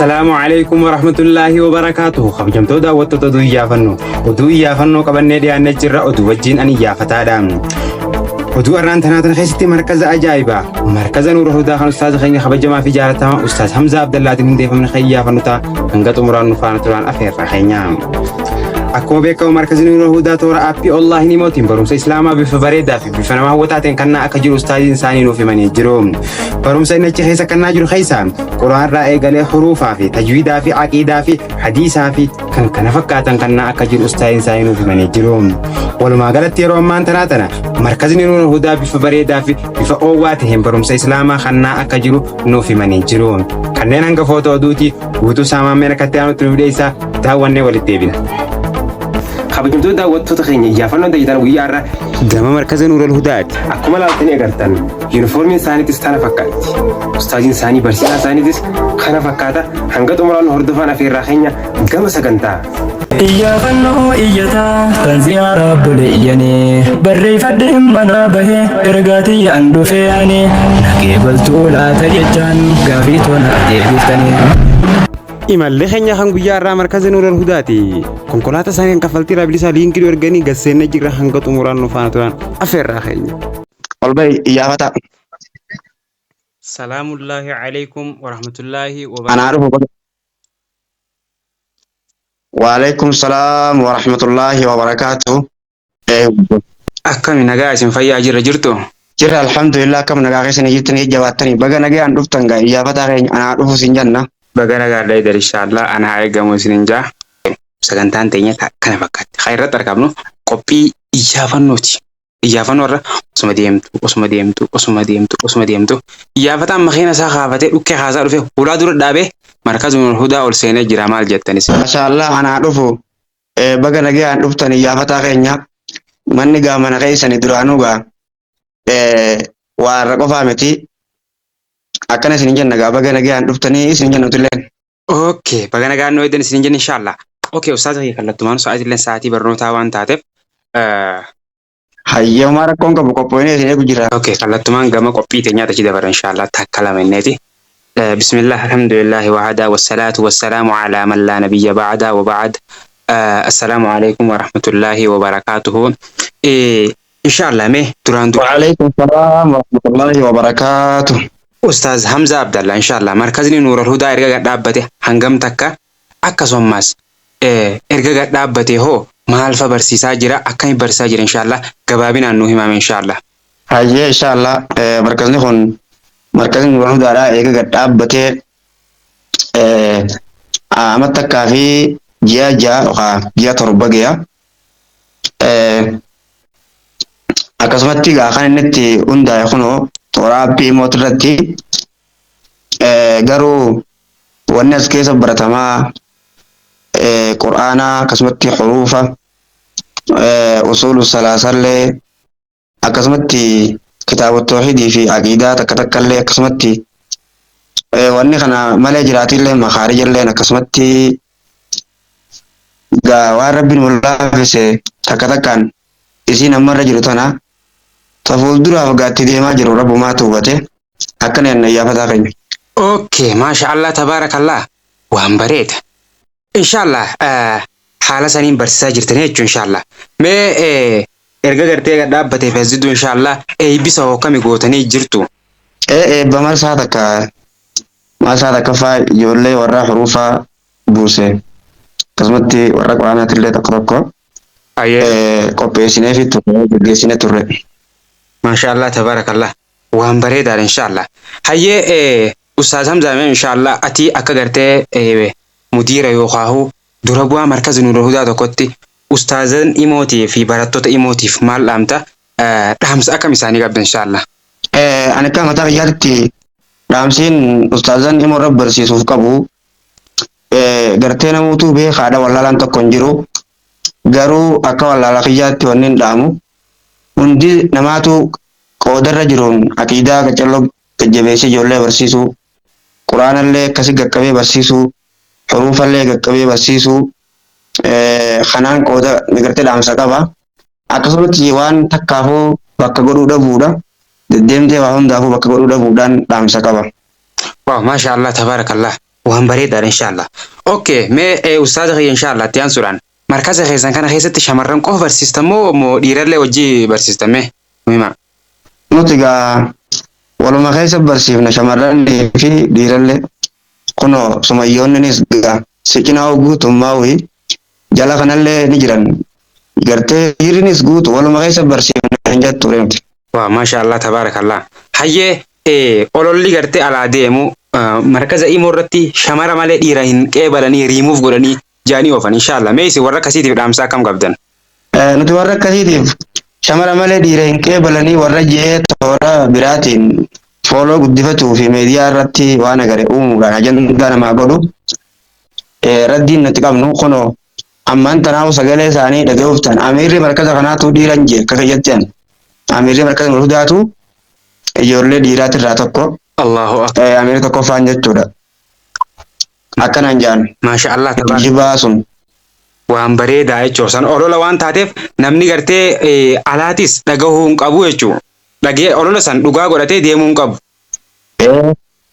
Assalaamu alaikum warahmatullaahi wabarakaatuhu. Kabajamtoota daawwattoota oduu iyyaafannoo. Oduu iyyaafannoo qabannee dhiyaannee jirra. Oduu wajjin ani iyyaafataadha. Oduu arraan tanaa tana keessatti markaza ajaa'ibaa. Markaza Nuura Hudaa kan ustaaza keenya kabajamaa fi jaalatamaa Ustaaz Hamzaa Abdallaatiin hundeeffamne kan iyyaafannu ta'a. Hanga xumuraan nu faana turaan afeerraa keenya. Akkuma beekamu markazni Nuura Hudaa toora aappii onlaayinii mootiin barumsa Islaamaa bifa bareedaa fi bifa nama hawwataa ta'een kannaa akka jiru ustaaziin isaanii nuuf himanii jiru. Barumsa inni achi keessa kannaa jiru keessaa Qur'aan irraa eegalee huruufaa fi tajwiidaa fi aqiidaa fi hadiisaa fi kan kana fakkaatan kannaa akka jiru ustaaziin isaanii nuuf himanii jiru. Walumaa galatti yeroo ammaan tanaa tana markazni Nuura Hudaa bifa bareedaa fi bifa oowwaa ta'een barumsa Islaamaa kannaa akka jiru nuuf himanii jiru. Kanneen hangafoota oduuti guutuu isaa maammeen akkatti aanutti nuuf dhiyeessaa daawwannee walitti deebina. Kabajamtoota daawwattoota keenya iyyaafannoon tajaajila guyyaa har'a gama markaza Nuural Hudaati. Akkuma laaltanii agartan yuunifoormiin isaaniitis tana fakkaatti. Ustaaziin isaanii barsiisaan isaaniitis kana fakkaata. Hanga xumuraan hordofaan afeerraa keenya gama sagantaa. Iyyaafannoo iyyataa tan ziyaaraa buleeyyanii barreeffadhe manaa bahee ergaa tiyyaan dhufee ani naqee baltuu laata jechaan gaafii toona deebiftanii. Imalli keenya kan guyyaa har'aa markaza Nuural Hudaati. Konkolaataa isaanii kan kaffaltii irraa bilisaa liinkii nu erganii gad seennee jirra hanga xumuraan nu faana turan afeerraa keenya. Ol bahi iyyaafataa. Salaamullaahi alaikum warahmatullaahi Anaa wabarakaatuh. dhufu baga. Waalaikum salaam wa rahmatullahi wa barakaatuh. Akkami nagaa isin fayyaa jirra jirtu? Jirra alhamdulillah, akkam nagaa keessanii jirtanii jajjabaattanii? Baga nagaan dhuftan gaa iyyaafataa keenya, anaa dhufu sin jenna. Baga nagaadha idar inshaallah ana haa eegamu isinin jaa. Sagantaan teenya kana fakkaatti. Kan irratti argamnu qophii iyyaafannooti. Iyyaafannoo irra osuma deemtu osuma deemtu osuma deemtu osuma deemtu iyyaafataan makiina isaa kaafatee dhukkee kaasaa dhufe hulaa dura dhaabee markaza Nuurul Hudaa ol seenee jira maal jettanis. Maashaallah, anaa dhufu. Baga nagaan dhuftan iyyaafataa keenya. Manni gaa mana keessanii duraanuu gaa waa irra qofaa miti. Akkana isin jenna gaa, baga nagaan dhuftanii isin jenna nutilleen. Okay, baga nagaan nu eegdan isin jenna inshaallah. Okay, ustaaza kiyya kallattumaan sa'aatii illee sa'aatii barnootaa waan taateef Hayyamaa, rakkoon qabu, qophoonee isin eegu jira. Okay, kallattumaan gama qophii teenyaatti achi dabarra inshaallah takka lama inneeti. Bismillah, alhamdulillah, wahada, wassalaatu wassalaamu ala man laa nabiyya ba'da wa ba'd. Assalaamu alaikum wa rahmatullahi wa barakaatuhu. Inshaallah mee duraan dura. Waalaikum salaam wa rahmatullahi wa barakaatuh. Ustaaz Hamza Abdallah, inshaallah markazni Nuural Hudaa erga gad dhaabbate hangam takka, akkasumas erga gad dhaabbate hoo maal fa barsiisaa jira, akkami barsiisaa jira, inshaallah gabaabinaan nuu himame inshaallah. Hayyee, inshaallah, markazni kun markazni Nuural Hudaadha eega gad dhaabbatee amma takkaa fi ji'a 6 yookaan ji'a 7 gaya. Akkasumatti egaa kan inni itti hundaa'e kunoo toora aappii imooti irratti, garuu wanni as keessa baratamaa qur'aanaa, akkasumatti huruufa, usuulu salaasallee, akkasumatti kitaaba toohidii fi aqiidaa takka takkallee, akkasumatti wanni kana malee jiraatillee makaarijalleen, akkasumatti gaa waan rabbiin nu laaffise takka takkaan isiin ammarra jiru tana ta fuulduraaf gaatti deemaa jiru rabbumaatu hubate. Akkana jenna iyyaafataa keenya. Okay, maasha Allah, tabaarakallah, waan bareeda. Inshaallah haala saniin barsiisaa jirtanii jechuun inshaallah. Mee erga gartee gad dhaabbatee fi as jidduu inshaallah eebbisa hoo kami gootanii jirtu? Eebba marsaa takka, marsaa takkaffaa ijoollee warra huruufaa buuse, akkasumatti warra quraanaatillee tokko tokko qopheessinee fi turre, geggeessine turre. Maasha Allah, tabaarakallah, waan bareedaadha inshaallah. Hayyee Ustaaz Hamzaa, mee inshaallah ati akka gartee mudiira yookaahu dura bu'aa markaza Nuurul Hudaa tokkotti ustaazan imootii fi barattoota imootiif maal dhaamta? Dhaamsa akkam isaanii qabda inshaallah? Ani akka mataa kiyyaatti dhaamsiin ustaazan imoo irra barsiisuuf qabu, gartee namuutuu beekaadha, wallaalaan tokko hin jiru. Garuu akka wallaala kiyyaatti wanni hin dhaamu, hundi namaatu qoodarra jiruun aqiidaa qaccalloo gajjabeessee ijoollee barsiisuu, quraanallee akkasi gaqqabee barsiisuu, huruufallee gaqqabee barsiisuu, kanaan qooda gartee dhaamsa qaba. Akkasumatti waan takkaafuu bakka godhuu dhabuudha. Deddeemtee waa hundaafuu bakka godhuu dhabuudhaan dhaamsa qaba. Waaw, maasha Allah, tabaarakallah. Waan bareedaadha inshaallah. Okay, mee ustaaza kiyya inshaallah itti aansuudhaan markaza keessan kana keessatti shamarran qofa barsiistan moo dhiirallee wajji barsiistan mee? Hima. Nuti egaa waluma keessa barsiifna shamarranii fi dhiirallee. Kunoo sumayyoonnis egaa si cinaa guutummaa wayii jala kanallee ni jiran. Gartee dhiirrinis guutu waluma keessa barsiifna hin jettu nuti. Waa maasha Allah tabaarakallah. Hayyee ololli gartee alaa deemu markaza imoo irratti shamara malee dhiira hin qeebalanii riimuuf godhanii jaanii oofan inshaallah. Mee isin warra akkasiitiif dhaamsa akkam qabdan? Nuti warra akkasiitiif shamara malee dhiira hin qeebalanii warra jee toora biraatiin fooloo guddifatuu fi miidiyaa irratti waan agare uumuudhaan ajandaa namaa godhu raddiin nuti qabnu kunoo ammaan tanaaf sagalee isaanii dhaga'uuf ta'an amiirri markaza kanaatu dhiiran jee akka kiyyatti amiirri markaza hudaatu ijoollee dhiiraatirraa tokko. Allahu akbar. Amiirri tokkoffaan jechuudha. Akkanaan jaan. Maasha Allah tabaaraka. Jibaa sun. Waan bareedaa jechuudha. San olola waan taateef namni gartee alaatis dhagahuu hin qabu jechuudha. Dhagee olola san dhugaa godhatee deemuu hin qabu.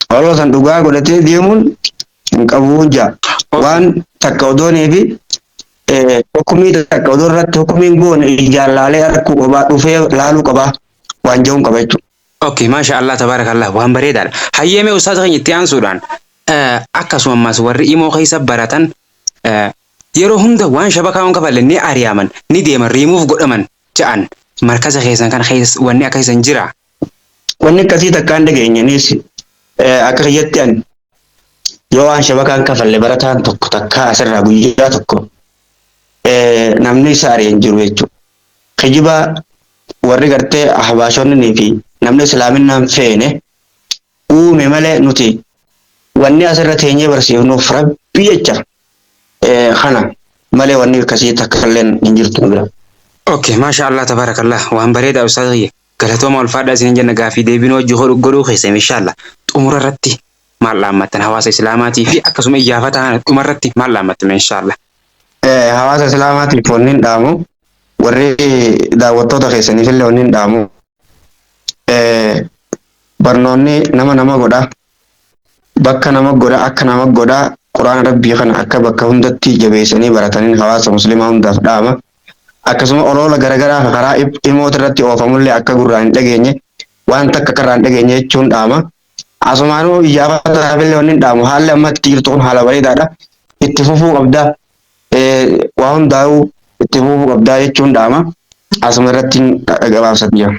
Olola san dhugaa godhatee deemuun hin qabu jaa. Waan takka odoonii fi hukumii takka odoo irratti hukumiin goone ijaan laalee arguu qabaa dhufee laaluu qabaa waan jedhuun qaba jechuudha. Okay, maasha Allah tabaarakallah waan bareedaadha. Hayyee mee ustaaza keenya itti aansuudhaan akkasuma ammas warri imoo keessa baratan yeroo hunda waan shabakaa waan kafalle ni ari'aman ni deeman riimuuf godhaman ja'an markaza keessan kana keessa wanni akka keessan jira. Wanni akkasii takkaan dhageenyanis akka kiyyatti ani yoo waan shabakaan kafalle barataan tokko takkaa asirraa guyyaa tokko namni isa ari'an jiru jechuudha. Kijiba warri gartee ahbaashonni fi namni islaaminaan feene uume malee nuti wanni asirra teenyee barsiifnuuf rabbii jecha kana malee wanni akkasii takka illee hin jirtu bira. Okay, maasha Allah tabaarakallah waan bareedaa ustaaza kiyya galatooma ulfaadhaa isin jenna gaafii deebiin hojii godhuu keessan inshaallah xumura irratti maal dhaammattan hawaasa islaamaatii fi akkasuma iyyaafata kana dhuma irratti maal dhaammattan inshaallah. Hawaasa islaamaatiif wanni hin dhaamu warri daawwattoota keessaniif illee wanni hin dhaamu barnoonni nama nama godha bakka nama godha akka nama godha quraana rabbii kana akka bakka hundatti jabeessanii barataniin hawaasa musliimaa hundaaf dhaama. Akkasuma oloola garagaraa karaa dhimmoota irratti oofamullee akka gurraan hin dhageenye waan takka karraa hin dhageenye jechuun dhaama. Asumaanuu iyyaafataaf illee wanni hin dhaamu haalli amma itti jirtu kun haala bareedaadha. Itti fufuu qabda. Waa hundaa'uu itti fufuu qabdaa jechuun dhaama. Asuma irratti gabaabsatu jira.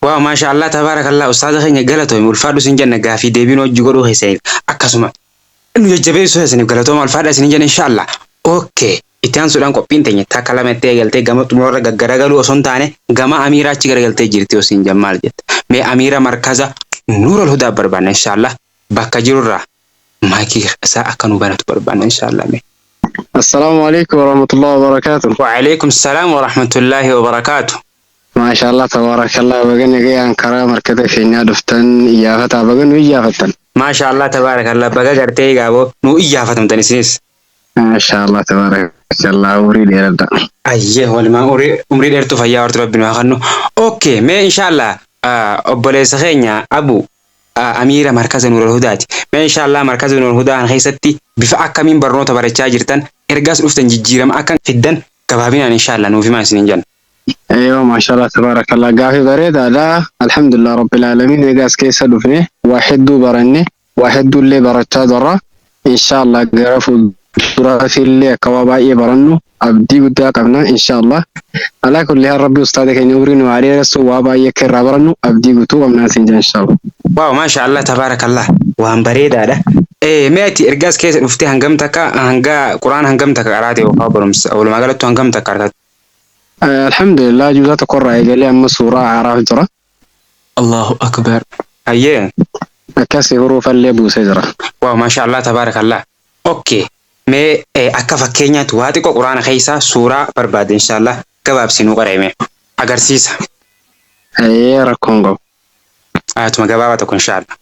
Waaw maasha Allah tabaarakallah ustaaza keenya galatoomi ulfaadhu isin jenna gaafii deebiin hojii godhuu keessaniif akkasuma nu jajjabeessuu keessaniif galatooma ulfaadha isin jenna inshaallah. Okay. Itti aansuudhaan qophiin teenya takka lama itti eegaltee gama xumurarra gaggaragaluu osoo hin taane gama Amiiraa achi garagaltee jirti osoo hin jammaal jette. Mee Amiira markaza Nuurul Hudaa barbaanna inshaallah bakka jirurraa maayikii isaa akka nu banatu barbaanna inshaallah mee. Assalaamu alaikum warahmatullahi wabarakatuh. Wa alaikum salaam wa rahmatullahi wa barakaatuh. Maashaallah tabaarakallah baga nagayaan karaa markata keenyaa dhuftan iyyaafataa baga nu iyyaafattan. Maashaallah tabaarakallah baga gartee gaaboo nu iyyaafatamtan isinis. Maashaallah tabaarakallah umrii dheeradha. Ayyee walumaa umrii dheertuu fayyaa hortu rabbi nu haa kennu. Okay mee inshaallah obboleessa keenya Abu Amiira markaza Nuurul Hudaati. Mee inshaallah markaza Nuurul Hudaa keessatti bifa akkamiin barnoota barachaa jirtan ergaas dhuftan jijjiirama akka fiddan gabaabinaan inshaallah nuuf himaa isiniin jenna. Eeyyoo maashaallah tabaarakallah gaafii bareedaadha. Alhamdulillah rabbil aalamiin egaa as keessa dhufne waa hedduu baranne waa hedduullee barachaa jirra. Inshaallah gara fuulduraatiillee akka waa baay'ee barannu abdii guddaa qabna inshaallah. Alaa kulli haal rabbi ustaada keenya umrii nu haa dheeressu waa baay'ee akka irraa barannu abdii guutuu qabna isin jenna inshaallah. Waaw maasha Allah tabaarakallah waan bareedaadha. Mee ati ergaas keessa dhuftee hangam takka hanga quraan hangam takka qaraate yookaan barumsa walumaa galattu hangam takka argatte? Alhamdulillah juusaa tokkorraa eegalee amma suuraa Araaf jira. Allahu akbar. Hayyee. Akkasii huruufallee buusee jira. Waaw maasha Allah tabaarakallah. Okay. Mee akka fakkeenyaatti waa xiqqoo quraana keessaa suuraa barbaade inshaallah gabaabsinuu qareeme agarsiisa. Rakkoon qabu. Ayatuma gabaabaa tokko inshaallah.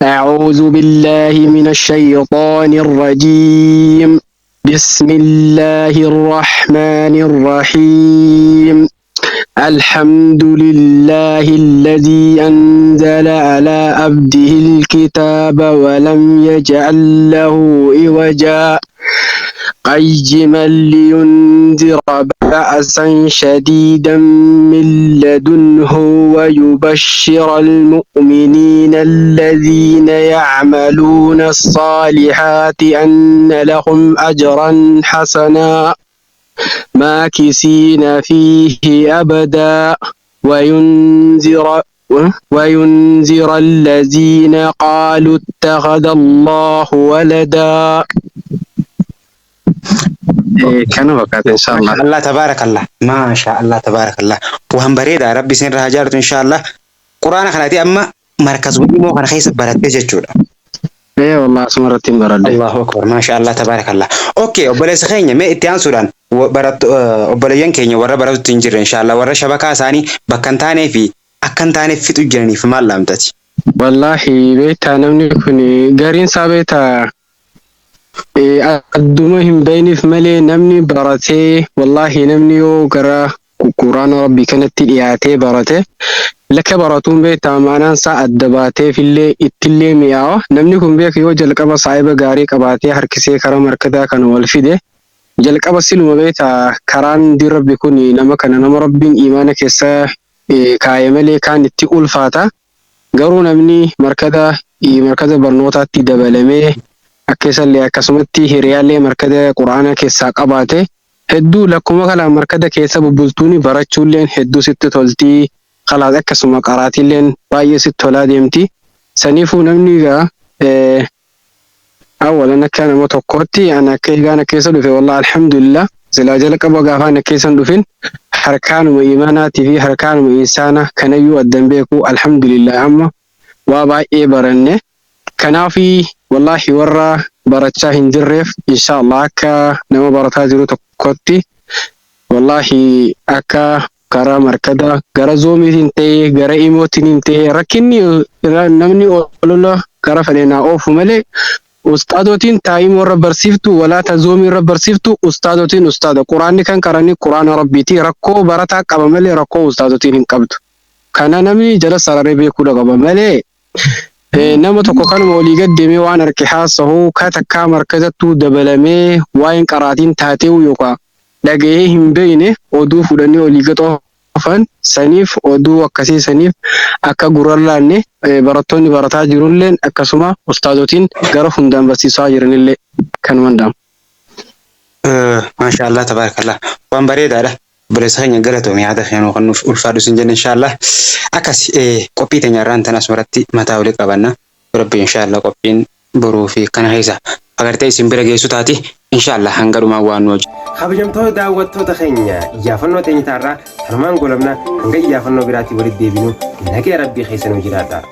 أعوذ بالله من الشيطان الرجيم بسم الله الرحمن الرحيم الحمد لله الذي أنزل على عبده الكتاب ولم يجعل له عوجا قيما لينذر بأسا شديدا من لدنه ويبشر المؤمنين الذين يعملون الصالحات أن لهم أجرا حسنا ماكثين فيه أبدا وينذر وينذر الذين قالوا اتخذ الله ولدا. Kana fakkaata inshallah. Allah tabaarakallah. Maasha Allah tabaarakallah. Waan bareedaa, Rabbi isin irraa haa jaalatu inshallah. Quraana kanati amma markazuma immoo kana keessa barattee jechuudha. Ee wallah, asuma irratti hin baradhe. Allahu akbar. Maasha Allah tabaarakallah. Okay, obboleessa keenya, mee itti aansuudhaan barattu obboleeyyan keenya warra baratutti hin jirre inshallah, warra shabakaa isaanii bakka hin taanee fi akka hin taaneef fixu jiraniif maal laamtati? Wallahi beektaa, namni kun gariin isaa beektaa adduma hin beekneef malee, namni baratee wallahi namni yoo gara quraana Rabbii kanatti dhiyaatee barate, lakka baratuun beektaa maanaan isaa adda baateefillee ittillee mi'aawa. Namni kun beeka, yoo jalqaba saahiba gaarii qabaatee harkisee karaa markataa kana wal fide, jalqaba siluma beektaa karaan diin Rabbi kun nama kana nama Rabbiin imaana keessa kaaye malee kaan itti ulfaata. Garuu namni markaza barnootaatti dabalamee akka isallee akkasumatti hiriyaallee markaza quraana keessaa qabaate, hedduu lakkuma kalaa markaza keessa bubbultuuni barachuulleen hedduu sitti toltii, kalaas akkasuma qaraatiilleen baay'ee sitti tolaa deemti. Saniifuu namni egaa awwalan akka nama tokkootti ani akka egaan keessa dhufe, wallah alhamdulillah, silaa jalqaba gaafa ana keessa hin dhufin harkaanuma imaanaatii fi harkaanuma insaana kanayyuu addan beeku. Alhamdulillah, amma waa baay'ee baranne. Kanaafi wallahi warra barachaa hin jirreef inshallah akka nama barataa jiru tokkotti, wallahi akka karaa markada gara zoomiitiin ta'ee gara imootiin ta'ee, rakkinni namni olola gara fedhe naa oofu malee, ustaadotiin taa'imoo irra barsiiftu walaa ta zoomii irra barsiiftu, ustaadotiin ustaada quraanni kan qaranii quraana Rabbiiti. Rakkoo barataa qaba malee rakkoo ustaadotiin hin qabdu. Kana namni jala sararee beekuudha qaba malee, nama tokko kanuma olii gad deemee waan harki haasa'u ka takkaa markazattuu dabalamee waa'een qaraatiin taateewu yookaan dhagahee hin beekne oduu fudhanii olii gad oofan saniif, oduu akkasii saniif akka gurrallaanne, barattoonni barataa jirulleen akkasuma ustaadotiin gara hundaan barsiisaa jiranillee kanuma danda'amu. Maasha Allah tabaarakallah. Waan bareedaadha. Obboleessa keenya, galatoomii, yaada keenuu kan nuuf ulfaadhu sin jenne inshallah. Akkas qophii teenya irraan tan asumarratti mataa olii qabanna. Rabbi inshallah qophiin boruu fi kana keessa agartee isin bira geessu taati inshallah, hanga dhumaa waan nu hojii. Kabajamtoota daawwattoota keenya, iyyaafannoo teenya taarraa kanumaan golabna. Hanga iyyaafannoo biraatti walitti deebinu nagaya Rabbii keessa nu jiraadha.